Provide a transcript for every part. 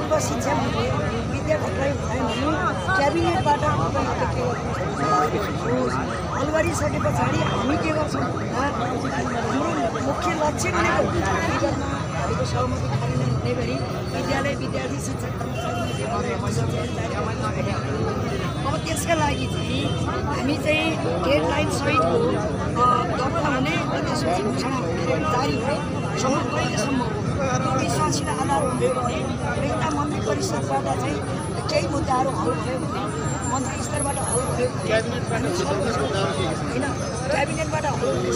पूर्व शिक्षा विद्यार्थीलाई भयो भने क्याबिनेटबाट हल गरिसके पछाडि हामी के गर्छौँ हाम्रो मुख्य लक्ष्य भनेको भएको सहमति कार्यान्वयन हुने गरी विद्यालय विद्यार्थी शिक्षक अब त्यसका लागि चाहिँ हामी चाहिँ डेडलाइन सहितको दर्ता हुने र त्यसपछि घोषणा जारी हुने सम्म कहिलेसम्म विश्वासिला आधार हुने भने यता मन्त्री परिषदबाट चाहिँ केही मुद्दाहरू हल भयो भने मन्त्री स्तरबाट हल भयो होइन क्याबिनेटबाट हल हुने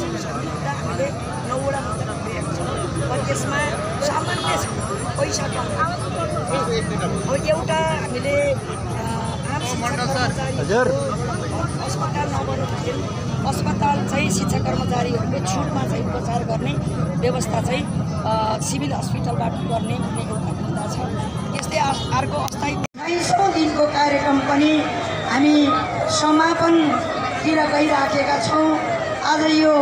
मुद्दा हामीले 9वटा मुद्दा पुगेको छौँ र त्यसमा सामान्य छ पैसा अब एउटा हामीले अस्पताल नबन्दाखेरि अस्पताल चाहिँ शिक्षा कर्मचारीहरूको छुटमा चाहिँ उपचार गर्ने व्यवस्था चाहिँ सिभिल हस्पिटलबाट गर्ने भन्ने एउटा मुद्दा छ। त्यस्तै अर्को अस्थायी 28औं दिनको कार्यक्रम पनि हामी समापनतिर गइराखेका छौँ। आज यो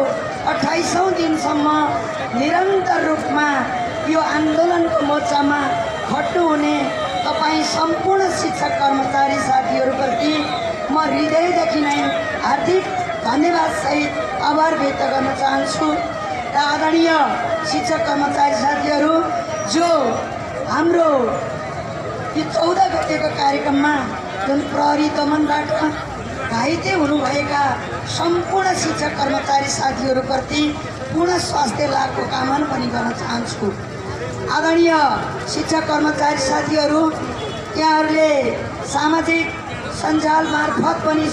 28औं दिनसम्म निरन्तर रूपमा यो आन्दोलनको मोर्चामा खट्नुहुने तपाईँ सम्पूर्ण शिक्षक कर्मचारी साथीहरूप्रति म हृदयदेखि नै हार्दिक धन्यवाद सहित आभार व्यक्त गर्न चाहन्छु। र आदरणीय शिक्षक कर्मचारी साथीहरू जो हाम्रो यो 14 गतेको कार्यक्रममा जुन प्रहरी दमनबाट घाइते हुनुभएका सम्पूर्ण शिक्षक कर्मचारी साथीहरूप्रति पूर्ण स्वास्थ्य लाभको कामना पनि गर्न चाहन्छु। आदरणीय शिक्षक कर्मचारी साथीहरू यहाँहरूले सामाजिक सञ्जाल मार्फत पनि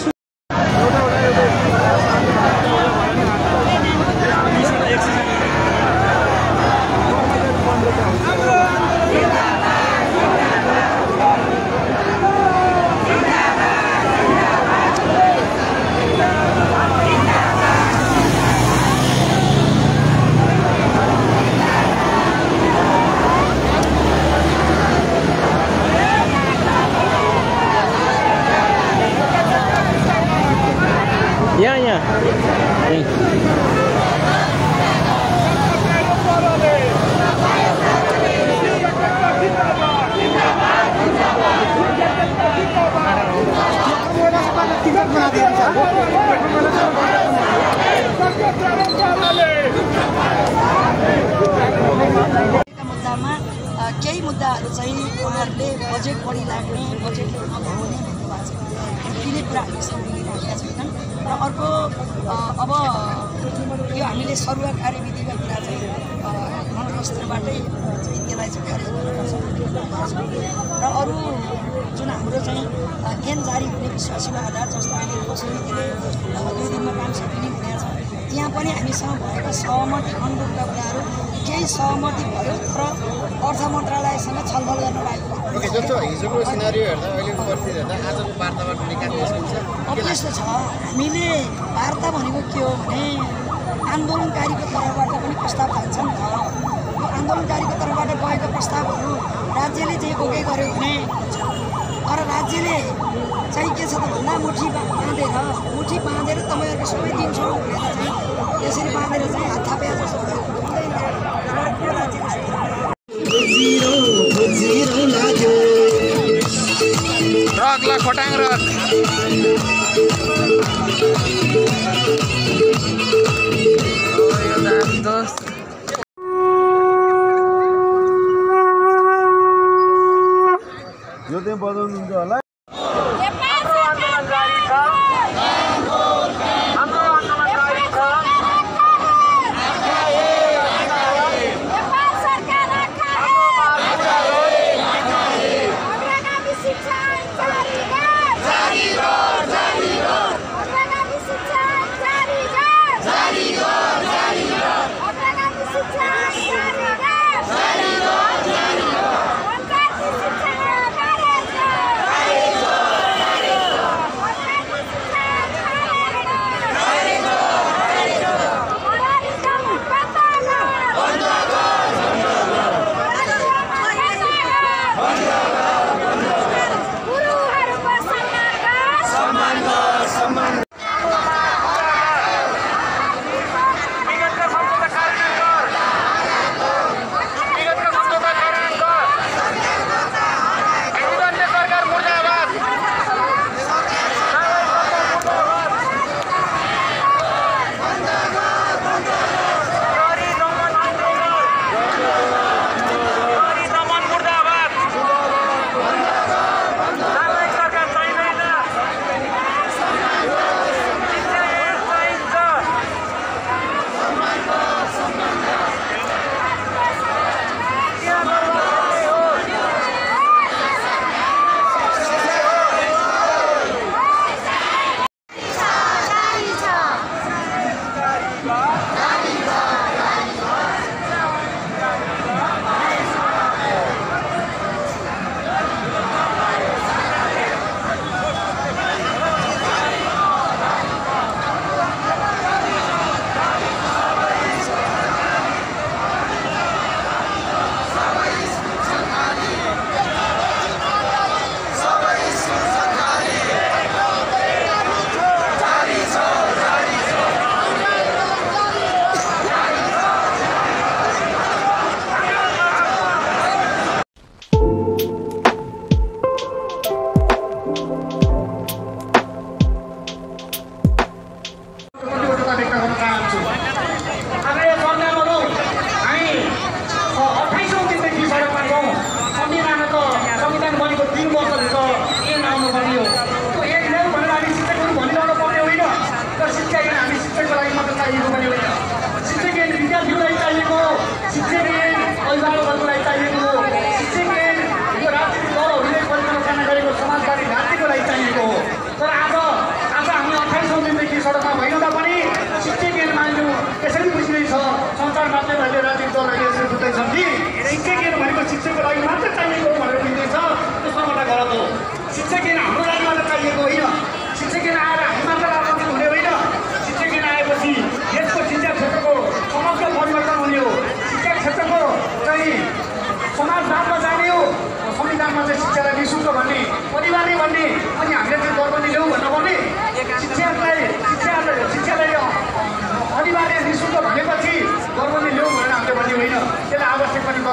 मुद्दामा केही मुद्दाहरू चाहिँ उहाँहरूले बजेट बढी लाग्ने बजेटले नभउने भन्नुभएको छ। तिनै कुरा हामी सम्झिरहेका छैनन्। र अर्को अब यो हामीले सरुवा कार्यविधिका कुरा चाहिँ मन्त्री स्तरबाटै चाहिँ त्यसलाई चाहिँ कार्यान्वयन गर्न सक्छौँ। र अरू जुन हाम्रो चाहिँ ऐन जारी हुने विश्वासिलो आधार जस्तो अहिले उपसमितिले 2 दिनमा काम सकिने हुनेछ त्यहाँ पनि हामीसँग भएका सहमति अनुरूपका कुराहरू केही सहमति भयो तर अर्थ मन्त्रालयसँग छलफल गर्न लागेको जस्तो हिजोको सिनारियो हेर्दा अहिलेको परिस्थिति हेर्दा आजको वार्ताबाट निकाल्न सकिन्छ। अब यस्तो छ हामीले वार्ता भनेको के हो भने आन्दोलनकारीको तर्फबाट पनि प्रस्ताव जान्छ नि त। यो आन्दोलनकारीको तर्फबाट गएका प्रस्तावहरू राज्यले चाहिँ ओके गर्यो भने तर राज्यले चाहिँ के छ त भन्दा मुठी बाँधेर तपाईँहरूको सबै दिन्छौँ भनेर चाहिँ यसरी बाँधेर चाहिँ हात थापे जस्तो रगला खोटाङ रग यो चाहिँ बजाउनुहुन्छ होला।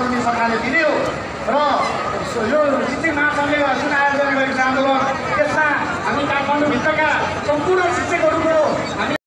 रुपियाँ सरकारले दिने हो र यो शिक्षक महासङ्घले जुन आयोजना गरेको छ आन्दोलन त्यसमा हामी काठमाडौँभित्रका सम्पूर्ण शिक्षकहरूको हामी